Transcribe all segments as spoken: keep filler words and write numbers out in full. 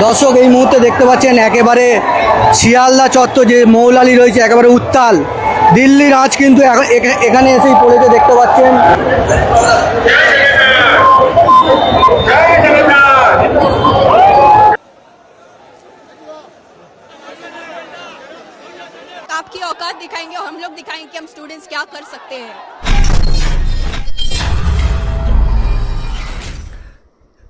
দর্শক, এই মুহূর্তে দেখতে পাচ্ছেন একেবারে শিয়ালদা চত্বর যে মৌলালি রয়েছে, একেবারে উত্তাল। দিল্লির আঁচ কিন্তু এখ-, এখা-, এখানে এসেই পড়েছে, দেখতে পাচ্ছেন। आपकी औकात दिखाएंगे और हम लोग दिखाएंगे कि हम स्टूडेंट्स क्या कर सकते हैं।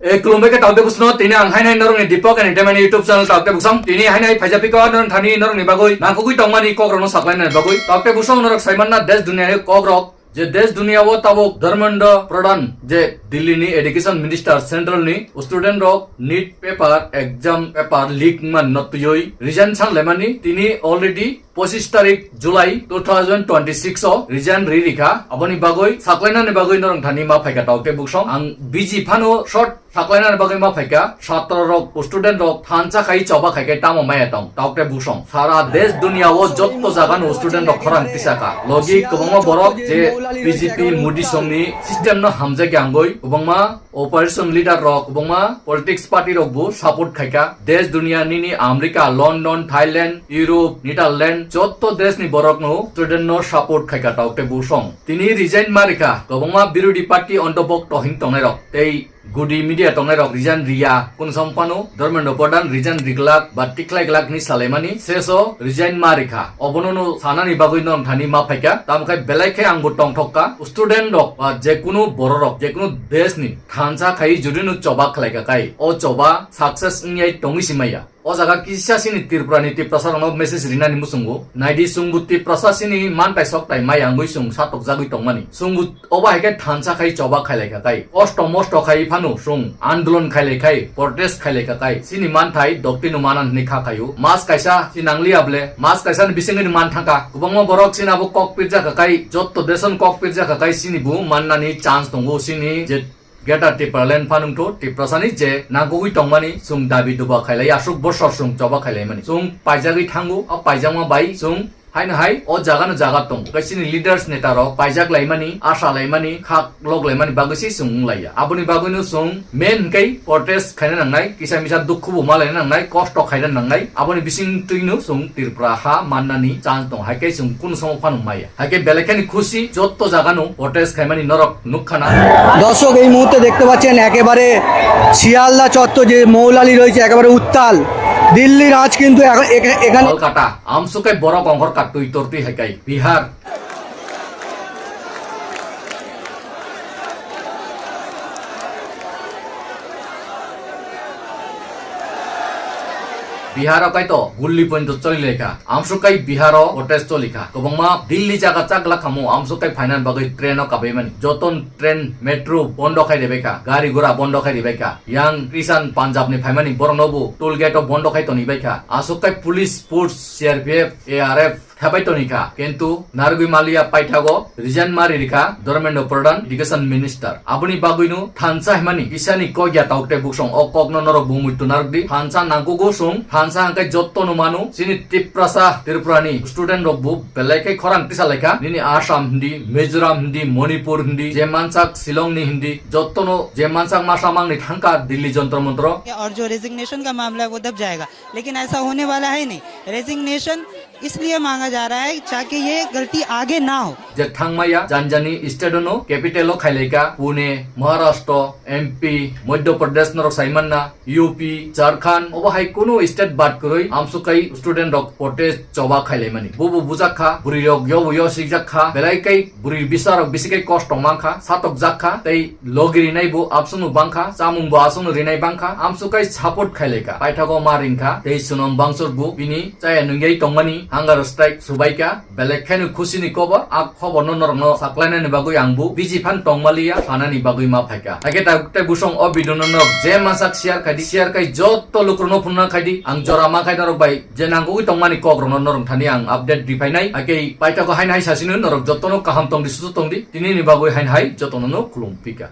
E, khulumbai khe tokte busono, tini ang hainai norokni Deepak Entertainment YouTube channel tokte busong. Tini hainai phaijak phikha norok thani norokni bagwi nangkukwi tongmani kokrokno saklainani bagwi. Tokte busong norok saimanna desh duniani kokrok. Je desh duniya o tabuk Dharmendra Pradhan je Delhi ni Education Minister central ni student rok NEET paper exam paper leak man no twiwi resign sanlaimani tini already pochis tarik July two thousand twenty six o resign ri rikha. Aboni bagwi saklainani bagwi norok thani ma phaikha tokte busong. Ang busy phano short saklainani bagwi ma phaikha, satro rok, student rok thansa khai choba khai khe tamo maya tong, tokte busong. Sara desh duniya o jotto jaga no student rok khorang tisaka. Logi kwbangma borok je B J P Modi song ni system no hamjak ya wngwi kwbangma opposition leader rok, kwbangma politics party rok bo support khaikha. Desh duniya nini America, London, Thailand, Europe, Netherlands jotto desh ni borok no student no support khaikha tokte busong. Tini resign ma rikha kwbangma birodhi party ontobok tohing tongnai rok tei gudi media tongnai rok resign riya, kunu song phano Dharmendra Pradhan resign riglak ba tikhlai glak ni salaimani seso resign ma rikha. Obono no sanani bagwi norok thani ma phaikha, tamo khe belai khe ang bo tongthok kha. Student rok ba je kunu borok rok, je kunu desh ni thansa khai jodi no choba khlai kha kai, o choba success wngya tongwi si maya. O jaga kisa sini Tripura ni Tiprasa rokno message rinani muchungo. Naidi chwngbo Tiprasa sini mantai soktai maya wngwi chwng satokjagwi tongmani. Chwngbo obo hai khe thansa khai choba khailai kha kai. Kosto mosto khai phano chwng andolon khailai khai, protest khailai kha kai. Sini manthai doktino manan hwnwi kha khaio. Mas kaisa si nangliya ble, mas kaisa ni bisingni man thangkha. Kwbangma borok sini abo kok pirjak kha kai, jotto deson kok pirjak kha kai sini bo mannani chance tongo sini je Greater Tipraland phanungthu Tiprasani je nangkukwi tongmani chwng dabi duba khailai, aswk bosor chwng choba khailaimani. Chwng paijagwi thango, o paijakma bai chwng haino hai o jaga no jaga tongo. Kaisini leaders neta rok paijak laimani, asha laimani, khak lok laimani bagwi se chwng wng laiya. Aboni bagwino chwng main hwnkhe protest khaina nangnai, kisa misa dukhu bo ma laina nangnai, kosto khaina nangnai. Aboni bising twino chwng Tripura ha mannani chance tongo, hai khe chwng kunu somo phano maya. Hai khe belai kheno khusi, jotto jaga no protest khaimani norok nukha na. দর্শক, এই মুহূর্তে দেখতে পাচ্ছেন একেবারে শিয়ালদা চত্বর যে মৌলালি রয়েছে, একেবারে উত্তাল। দিল্লির আঁচ কিন্তু এখ-, এখ-, এখানে Kolkata, amswk khe borok ongkhor kattwi tortwi hai khe Bihar. Bihar o kaito gulli pointo choli lekha. Amswk kai Bihar o protest choli kha. Kwbangma Delhi jaga chak lakha mo amswk kai phaina bagwi train o kabaimani. Joton train, metro bondo khai ribai kha. Gari gura bondo khai ribai kha. Yang Krishan Punjab ni phaimani borok no bo toll gate o bondo khai toni bai kha. Aswk kai police force, C R P F, A R F thebai toni kha, kintu narwgwi maliya paithago resign ma ri rikha Dharmendra Pradhan, Education Minister. Aboni bagwino thansa himani kisani kok ya tauk tei buksong o kokno norok bumui tu narwkdi. Thansa nangkugo sung, thansa hangkai jotto no manu, chini Tiprasa, Tripurani student rok bo belai khe khorang tisa laikha. Nini Assam hindi, Mizoram hindi, Manipur hindi, je mansak Shillong ni hindi, jotto no je mansak masamang ni thangka Delhi Jantar Mantar o. और जो रेजिग्नेशन का मामला है वो दब जाएगा, लेकिन ऐसा होने वाला है नहीं। रेजिग्नेशन इसलिए मांगा जा रहा है ताकि ये गलती आगे ना हो। Je thangmaya janjani state no capital o khailaika Pune, Maharashtra, M P, Madhya Pradesh norok saimanna, U P, Jharkhand, obo hai kunu state bad kwrwi amswk kai student rok protest choba khailaimani. Bubu bujak kha, bwrwi rok yobu yosikjak kha, belai kai bwrwi bisa rok bisi kai kosto mang kha, satok jak kha, tei logi rinai bo absunu bang kha, chamung bo asunu rinai bang kha, amswk kai support khailai kha. Paithago ma ring kha, tei sunom bangsor bo bini chaya nungyai tongmani hunger strike subai kha. Belai kheno khusi ni kobor, a khobor no norok no saklainani bagwi ang bo busy phan tongmaliya, sanani bagwi ma phaikha. Hakhe ta tei busong o video no norok je masak share khai di, share khai jotto lukurok no phunna khai di, ang jora ma khai norok bai je nangkugwi tongmani kok rok no norok thani ang update riphainai. Hakhe paithago haino hai sasino norok jotto no kaham tongdi, susu tongdi, tini ni bagwi haino hai jotto no no khulum phika.